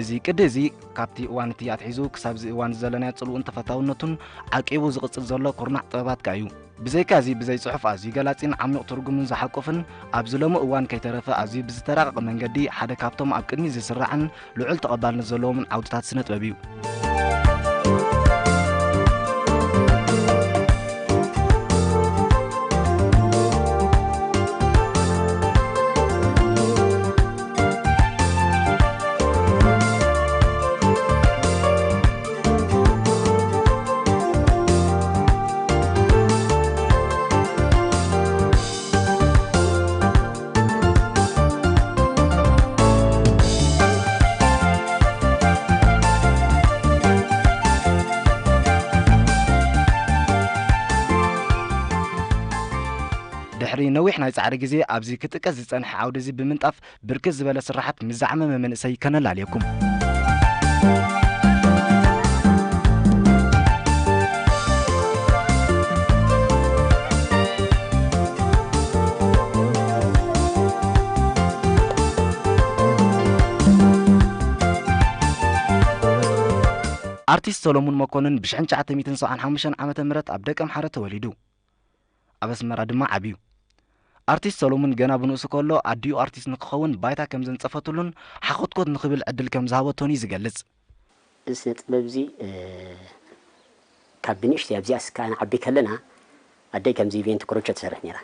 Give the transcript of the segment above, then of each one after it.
እዚ ቅዲ እዚ ካብቲ እዋን እቲ ኣትሒዙ ክሳብ እዚ እዋን ዘለናዮ ጽልኡን ተፈታውነቱን ዓቂቡ ዝቕጽል ዘሎ ኩርናዕ ጥበባት ከኣ እዩ። ብዘይካ እዚ፣ ብዘይ ጽሑፍ ኣዝዩ ገላጺን ዓሚቕ ትርጉምን ዝሓቁፍን ኣብዚ ሎሚ እዋን ከይተረፈ ኣዝዩ ብዝተራቐቐ መንገዲ ሓደ ካብቶም ኣብ ቅድሚት ዝስራዕን ልዑል ተቐባልነት ዘለዎምን ዓውድታት ስነ ጥበብ እዩ። ድሕሪ ነዊሕ ናይ ጻዕሪ ግዜ ኣብዚ ክጥቀስ ዝጸንሐ ዓውዲ እዚ ብምንጣፍ ብርክት ዝበለ ስራሓት ምስ ዝዓመመ መንእሰይ ከነላልየኩም። ኣርቲስት ሰሎሙን መኮንን ብሽሕን ትሽዓተ ሚእትን ሰብዓን ሓሙሽተን ዓመተ ምህረት ኣብ ደቀምሓረ ተወሊዱ። ኣብ ኣስመራ ድማ ዓብዩ። ኣርቲስት ሰሎሙን ገና ብንእሱ ከሎ ኣዲኡ ኣርቲስት ንክኸውን ባይታ ከም ዘንጸፈትሉን ሓኾትኮት ንክብል ዕድል ከም ዝሃበቶን እዩ ዝገልጽ። እዚ ስነ ጥበብ እዚ፣ እ፣ ካብ ብንእሽተይ ኣብዚኣ እስካ ንዓቢ ከለና ኣደይ ከምዚ ኢቨንት ክሮቸ ትሰርሕ ነይራ።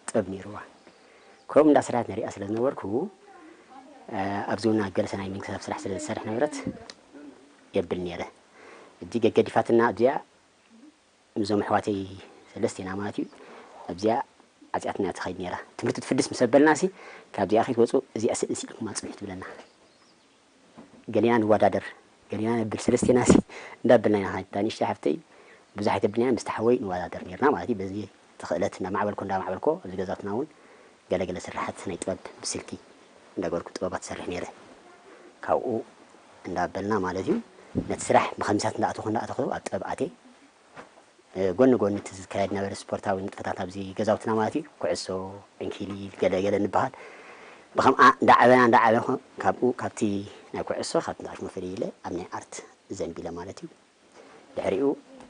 ጥበብ ነይርዋ። ከምኡ እንዳሰራሕት ንሪኣ ስለ ዝነበርኩ፣ እ፣ ኣብዚ እውን ገለሰ ናይ መንግስታዊ ስራሕ ስለ ዝሰርሕ ነበረት የብል ነይረ። እጅግ ገዲፋትና ኣብዚኣ እዞም ኣሕዋተይ ሰለስቴና ማለት እዩ። ኣብዚኣ ዓጽያትና እያ ትኸይድ ነይራ። ትምህርቲ ትፍድስ ምስ ኣበልናሲ፣ ካብዚኣ ከይትወጹ እዚኣ ስእሊ ስኢልኩም ኣጽንሑ ትብለና። ገሊና ንወዳደር፣ ገሊና ነብል ሰለስቴናሲ እንዳበልና ኢና ኸይድ። እታ ንእሽተይ ሓፍተይ ብዙሕ ኣይተብልናያ፣ ምስቲ ሓወይ ንወዳደር ነይርና ማለት እዩ። በዚ እቲ ክእለት እንዳማዕበልኮ፣ እንዳማዕበልኮ ኣብዚ ገዛትና እውን ገለገለ ስራሓት ናይ ጥበብ ብስልኪ እንዳገበርኩ ጥበባት ትሰርሕ ነይረ። ካብኡ እንዳበልና ማለት እዩ። ነቲ ስራሕ ብኸምሳት እንዳኣተኹ፣ እንዳኣተኹ ኣብ ጥበብ ኣትየ። እ፣ ጎኒ ጎኒ እቲ ዝካየድ ነበረ ስፖርታዊ ንጥፈታት ኣብዚ ገዛውትና ማለት እዩ። ኩዕሶ፣ ዕንኪሊል፣ ገለ ገለ ንበሃል። ብኸምኣ እንዳዓበና፣ እንዳዓበና፣ ካብኡ፣ ካብቲ ናይ ኩዕሶ፣ ካብቲ ንኣሽሙ ፍልይ ኢለ ኣብ ናይ ኣርት ዘንቢለ ማለት እዩ። ድሕሪኡ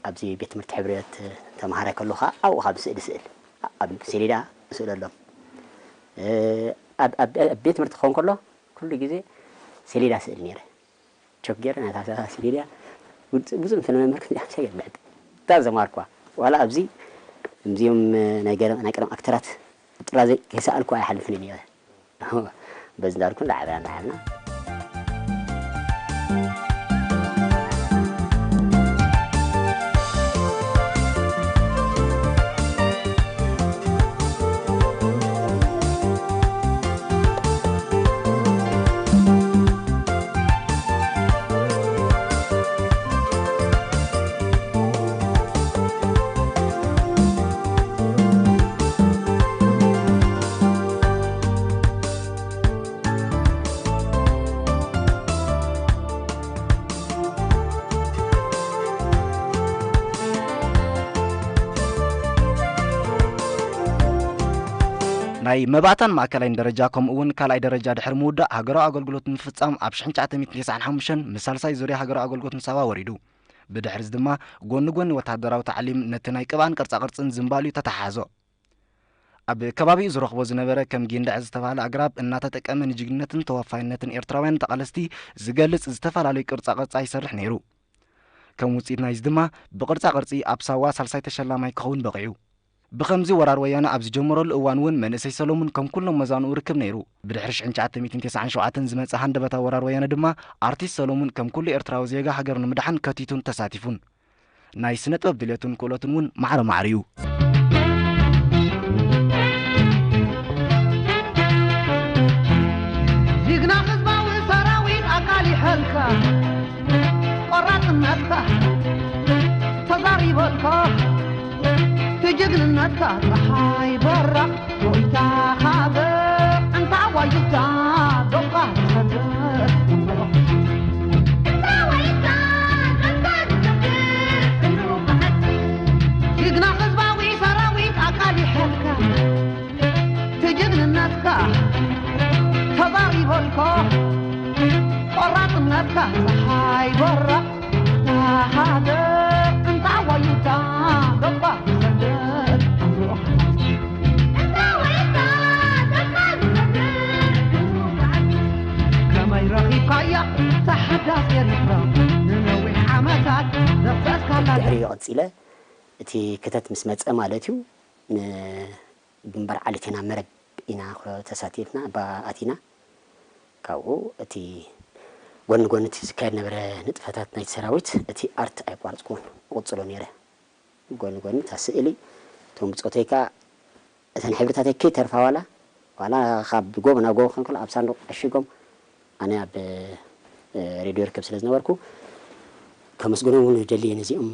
ኣብዚ ቤት ትምህርቲ ሕብረት ተምሃራይ ከለኹ ኸኣ ኣብኡ ካብ ስእሊ ስእል፣ ኣብ ሰሌዳ እስእለሎም። እ፣ ኣብ፣ ኣብ፣ ኣብ ቤት ትምህርቲ ክኸውን ከሎ ኩሉ ግዜ ሰሌዳ ስእል ነይረ። ቸክ ገይረ ናታ ሰሌዳ ብዙ ምስ መምህር ክልተ ሓምሳ ገይረ ብዕድ እታ ዘማርኳ። ዋላ ኣብዚ እምዚኦም ናይ ገረ-፣ ናይ ቀደም ኣክተራት ጥራዘይ ከይሰኣልኩ ኣይሓልፍን እየ ነይረ። በዚ እንዳልኩ እንዳዓበና እንዳዓበና ናይ መባእታን ማእከላይን ደረጃ፣ ከምኡ እውን ካልኣይ ደረጃ ድሕሪ ምውዳእ ሃገራዊ ኣገልግሎት ንምፍጻም ኣብ ሽሕን ትሽዓተ ሚእትን ተስዓን ሓሙሽተን ምስ ሳልሳይ ዙርያ ሃገራዊ ኣገልግሎት ምስ ኣዋወሪዱ። ብድሕሪዚ ድማ ጎኒ ጎኒ ወተሃደራዊ ታዕሊም ነቲ ናይ ቅብኣን ቅርጻ ቅርጽን ዝንባልዩ ተተሓሓዞ። ኣብ ከባቢኡ ዝረኽቦ ዝነበረ ከም ጊንዳዕ ዝተባህለ ኣግራብ እናተጠቀመ ንጅግንነትን ተወፋይነትን ኤርትራውያን ተቓለስቲ ዝገልጽ ዝተፈላለዩ ቅርጻ ቅርጻ ይሰርሕ ነይሩ። ከም ውጽኢት ናይዚ ድማ ብቕርጻ ቅርጺ ኣብ ሳዋ ሳልሳይ ተሸላማይ ክኸውን በቒዑ። ብኸምዚ ወራር ወያነ ኣብ ዝጀመረሉ እዋን እውን መንእሰይ ሰሎሙን ከም ኩሎም መዛንኡ ርክብ ነይሩ። ብድሕሪ ሽሕን ትሽዓተ ሚእትን ተስዓን ሸውዓተን ዝመጸ ሃንደበታዊ ወራር ወያነ ድማ ኣርቲስት ሰሎሙን ከም ኩሉ ኤርትራዊ ዜጋ ሃገር ንምድሓን ከቲቱን ተሳቲፉን። ናይ ስነ ጥበብ ድልየቱን ክእለቱን እውን ማዕረ ማዕረ እዩ። ጅግና ህዝባዊ ሰራዊት ኣቃሊሐልካ፣ ቆራጽነትካ ተዛሪበልካ፣ ትጅግንነትካ ጸሓይ በራቕ ጎይታ ካብ እንታ ዋይታ ዶኻ ትሰብር። ጅግና ህዝባዊ ሰራዊት ኣቃሊሐልካ፣ ትጅግንነትካ ተዛሪበልካ፣ ቆራ እታ ጸሓይ በራቕ፣ እታ ሃገር እንታዋዩታ፣ ገባር ዘንደር፣ ከመይ ረኺብካያ እታ ሓዳስ ኤርትራ፣ ንነዊሕ ዓመታት ዘፍሰስካላ። ድሕሪኡ ቀጺለ፣ እቲ ክተት ምስ መጸ ማለት እዩ፣ ንግንባር ዓሊቴና መረብ ኢና ተሳቲፍና፣ ባ-፣ ኣቲና። ካብኡ እቲ ጎኒ ጎኒ እቲ ዝካየድ ነበረ ንጥፈታት ናይቲ ሰራዊት፣ እቲ ኣርት ኣይቋርጽኩዎን፣ እቕጽሎ ነይረ። ጎኒ ጎኒ እታ ስእሊ፣ እቶም ብጾተይ ከኣ እተን ሕብርታተይ ከይተርፋ ዋላ፣ ዋላ ካብ ጎቦ ናብ ጎቦ ክኾን ከሎ ኣብ ሳንዱቕ ዕሺጎም፣ ኣነ ኣብ፣ እ፣ ሬድዮ ርከብ ስለ ዝነበርኩ፣ ከመስግኖም እውን ይደሊ እየ። ነዚኦም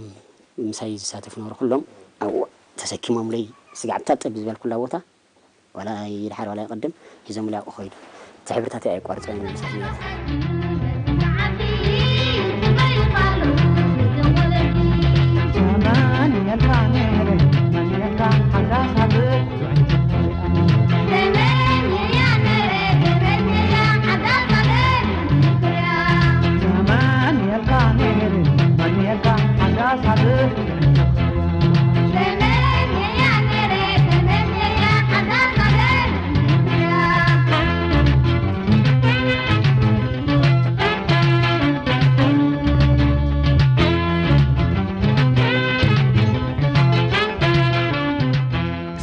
ምሳይ ዝሳተፉ ነበሩ፣ ኩሎም ኣብኡ ተሰኪሞምለይ፣ ስጋዕ እታ ጥብ ዝበልኩላ ቦታ፣ ዋላ ይድሓር ዋላ ይቐድም፣ ሒዞምለይ ኣብኡ ኸይዱ። እቲ ሕብርታተይ ኣየቋርጾን እዮም ምሳይ ዝነበሩ።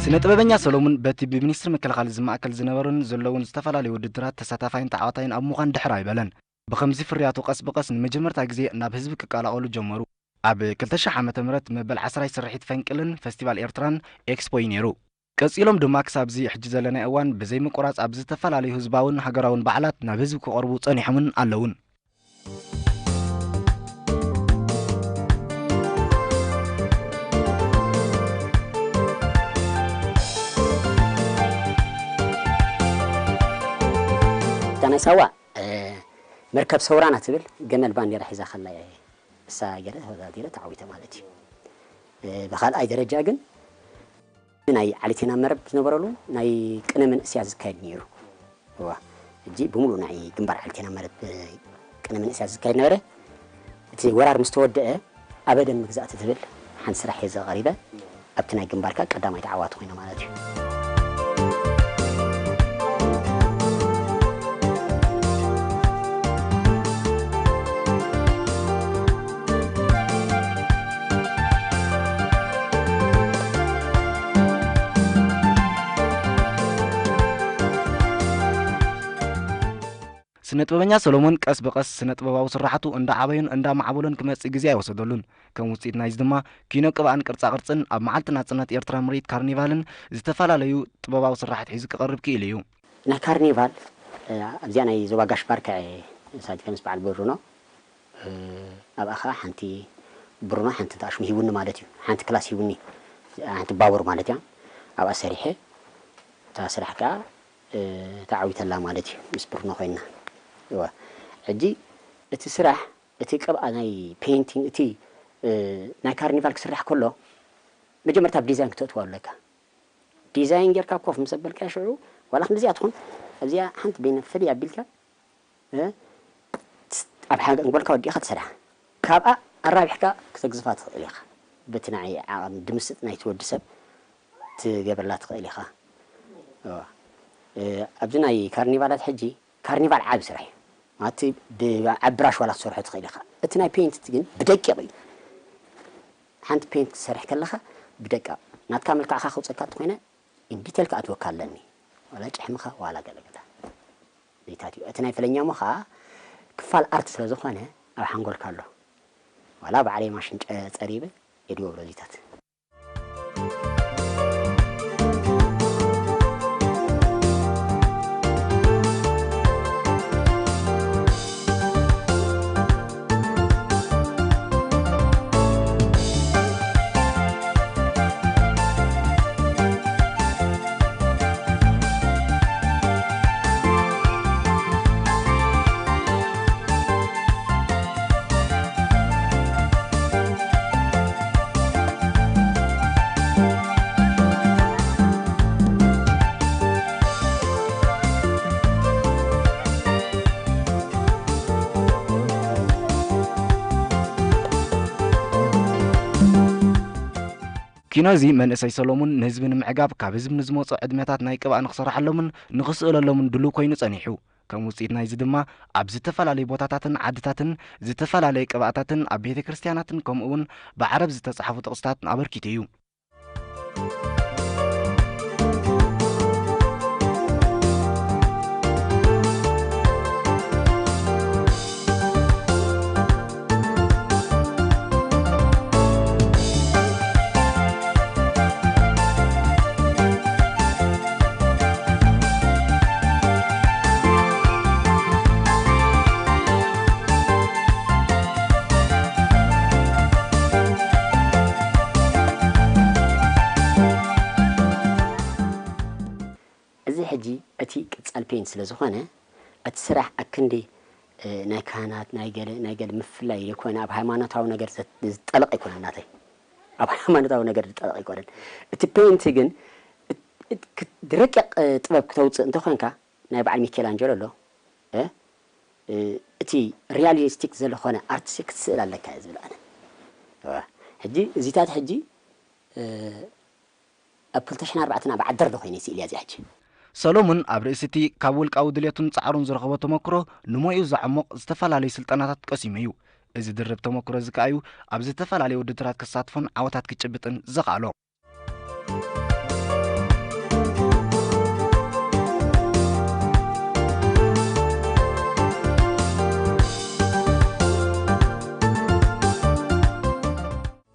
ስነ ጥበበኛ ሰሎሙን በቲ ብሚኒስትሪ ምክልኻል ዝማእከል ዝነበሩን ዘለውን ዝተፈላለዩ ውድድራት ተሳታፋይን ተዓዋታይን ኣብ ምዃን ድሕር ኣይበለን። ብኸምዚ ፍርያቱ ቀስ ብቐስ ንመጀመርታ ግዜ ናብ ህዝቢ ክቀላቐሉ ጀመሩ። ኣብ ክልተ ሺሕ ዓመተ ምህረት መበል ዓስራይ ስርሒት ፈንቅልን ፈስቲቫል ኤርትራን ኤክስፖ እዩ ነይሩ። ቀጺሎም ድማ ክሳብ እዚ ሕጂ ዘለናዮ እዋን ብዘይ ምቁራጽ ኣብ ዝተፈላለዩ ህዝባውን ሃገራውን በዓላት ናብ ህዝቢ ክቐርቡ ጸኒሖምን ኣለውን። እታ ናይ ሳዋ፣ እ፣ መርከብ ሰውራና ትብል ገመል ባንዴራ ሒዛ ከላ እየ፣ እሳ ገለ ተወዳዲረ ተዓዊተ ማለት እዩ። እ፣ ብኻልኣይ ደረጃ ግን ናይ ዓሊቴና መረብ ዝነበረሉ ናይ ቅነ መንእስያት ዝካየድ ነይሩ። እዋ፣ ሕጂ ብምሉእ ናይ ግንባር ዓሊቴና መረብ፣ እ፣ ቅነ መንእስያት ዝካየድ ነበረ። እቲ ወራር ምስ ተወደአ፣ ኣበደን መግዛእቲ ትብል ሓንቲ ስራሕ እየ ዘቐሪበ። ኣብቲ ናይ ግንባር ከኣ ቀዳማይ ተዓዋቲ ኮይነ ማለት እዩ። ስነ ጥበበኛ ሰሎሞን ቀስ ብቐስ ስነ ጥበባዊ ስራሕቱ እንዳዓበዩን እንዳማዕበሉን ክመጽእ ግዜ ኣይወሰደሉን። ከም ውጽኢት ናይዚ ድማ ኪኖ ቅብኣን ቅርጻ ቅርጽን ኣብ መዓልቲ ናጽነት ኤርትራ ምርኢት ካርኒቫልን ዝተፈላለዩ ጥበባዊ ስራሓት ሒዙ ክቐርብ ክኢሉ እዩ። ናይ ካርኒቫል፣ እ፣ ኣብዚኣ ናይ ዞባ ጋሽ ባርካ እየ ተሳቲፈ ምስ በዓል ብሩኖ። እ፣ ኣብኣ ኸዓ ሓንቲ ብሩኖ ሓንቲ ተኣሽሙ ሂቡኒ ማለት እዩ። ሓንቲ ክላስ ሂቡኒ፣ ሓንቲ ባቡር ማለት እያ። ኣብኣ ሰሪሐ፣ እታ ስራሕ ከኣ፣ እ፣ ተዓዊተላ ማለት እዩ። ምስ ብሩኖ ኮይንና። እወ። ሕጂ እቲ ስራሕ፣ እቲ ቅብኣ ናይ ፔይንቲንግ፣ እቲ፣ እ፣ ናይ ካርኒቫል ክስራሕ ከሎ፣ መጀመርታ ኣብ ዲዛይን ክተእትዎ ኣለካ። ዲዛይን ጌርካ ኮፍ ምስ ኣበልካዮ ሽዑ፣ ዋላ ክንዲዚኣ ትኹን፣ ኣብዚኣ ሓንቲ በይነ ፍልይ ኣቢልካ፣ እ፣ ኣብ ሓንጎልካ ወዲእኻ ትሰርሓ። ካብኣ ኣራቢሕካ ክተግዝፋ ትኽእል ኢኻ። በቲ ናይ ዓቐን ድምስጥ ናይቲ ወዲ ሰብ ትገብረላ ትኽእል ኢኻ። እዋ። እ፣ ኣብዚ ናይ ካርኒቫላት ሕጂ፣ ካርኒቫል ዓቢ ስራሕ እዩ። ማለት ብ-፣ ኣብ ብራሽ ዋላ ክትሰርሖ ትኽእል ኢኻ። እቲ ናይ ፔይንት ግን ብደቂቕ እዩ። ሓንቲ ፔይንት ክትሰርሕ ከለኻ ብደቂቕ ናትካ መልክዕካ ከውፀካ እንተኾይነ፣ ኢን ዲቴል ክኣትወካ ኣለኒ። ዋላ ጭሕምኻ፣ ዋላ ገለገለ። ዚታት እዩ። እቲ ናይ ፍለኛሞ ኸዓ ክፋል ኣርት ስለ ዝኾነ ኣብ ሓንጎልካ ኣሎ። ዋላ ባዕለይ ማሽን ጨ-፣ ጸሪበ እየ ዝገብሮ ዚታት። ኪኖ እዚ መንእሰይ ሰሎሙን ንህዝቢ ንምዕጋብ ካብ ህዝቢ ንዝመፁ ዕድመታት ናይ ቅብኣ ንክሰርሓሎምን ንክስእለሎምን ድሉው ኮይኑ ጸኒሑ። ከም ውፅኢት ናይዚ ድማ ኣብ ዝተፈላለዩ ቦታታትን ዓድታትን ዝተፈላለየ ቅብኣታትን ኣብ ቤተ ክርስቲያናትን ከምኡ እውን ብዓረብ ዝተፃሕፉ ጥቕስታትን ኣበርኪቱ እዩ። እዚ ሕጂ እቲ ቅጻል ፔንት ስለ ዝኾነ እቲ ስራሕ ኣክንዲ ናይ ካህናት ናይ ገለ ናይ ገለ ምፍላይ ዘይኮነ ኣብ ሃይማኖታዊ ነገር ዝጠለቕ ኣይኮነን ናተይ ኣብ ሃይማኖታዊ ነገር ዝጠለቕ ኣይኮነን እቲ ፔንት ግን ረቂቕ ጥበብ ክተውፅእ እንተኾንካ ናይ በዓል ሚኬል ኣንጀሎ ኣሎ እቲ ሪያሊስቲክ ዝኾነ ኣርቲስት ክትስእል ኣለካ እየ ዝብል ኣነ ሕጂ እዚታት ሕጂ ኣብ ክልተ ሽሕን ኣርባዕተን ኣብ ዓደር ዶ ኮይነ ስኢል እያ እዚኣ ሕጂ። ሰሎሙን ኣብ ርእሲ እቲ ካብ ውልቃዊ ድሌቱን ጻዕሩን ዝረኸቦ ተመክሮ ንሞይኡ ዘዕሙቕ ዝተፈላለዩ ስልጠናታት ቀሲሙ እዩ። እዚ ድርብ ተመክሮ እዚ ከኣ እዩ ኣብ ዝተፈላለየ ውድድራት ክሳትፎን ዓወታት ክጭብጥን ዘኽኣሎ።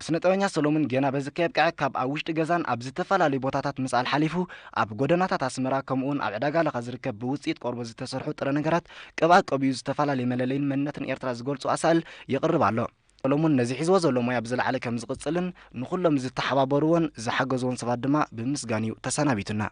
ስነ ጥበበኛ ሰሎሙን ጌና በዚ ከየብቅዐ ካብ ኣብ ውሽጢ ገዛን ኣብ ዝተፈላለዩ ቦታታት ምስኣል ሓሊፉ ኣብ ጎደናታት ኣስመራ ከምኡውን ኣብ ዕዳጋ ለኻ ዝርከብ ብውፅኢት ቆርቦት ዝተሰርሑ ጥረ ነገራት ቅብኣ ቀቢኡ ዝተፈላለዩ መለለይን መንነትን ኤርትራ ዝገልፁ ኣሳእል የቕርብ ኣሎ። ሰሎሙን ነዚ ሒዝዎ ዘሎ ሞያ ብዝለዓለ ከም ዝቕፅልን ንኹሎም ዝተሓባበርዎን ዝሓገዝዎን ሰባት ድማ ብምስጋን እዩ ተሰናቢቱና።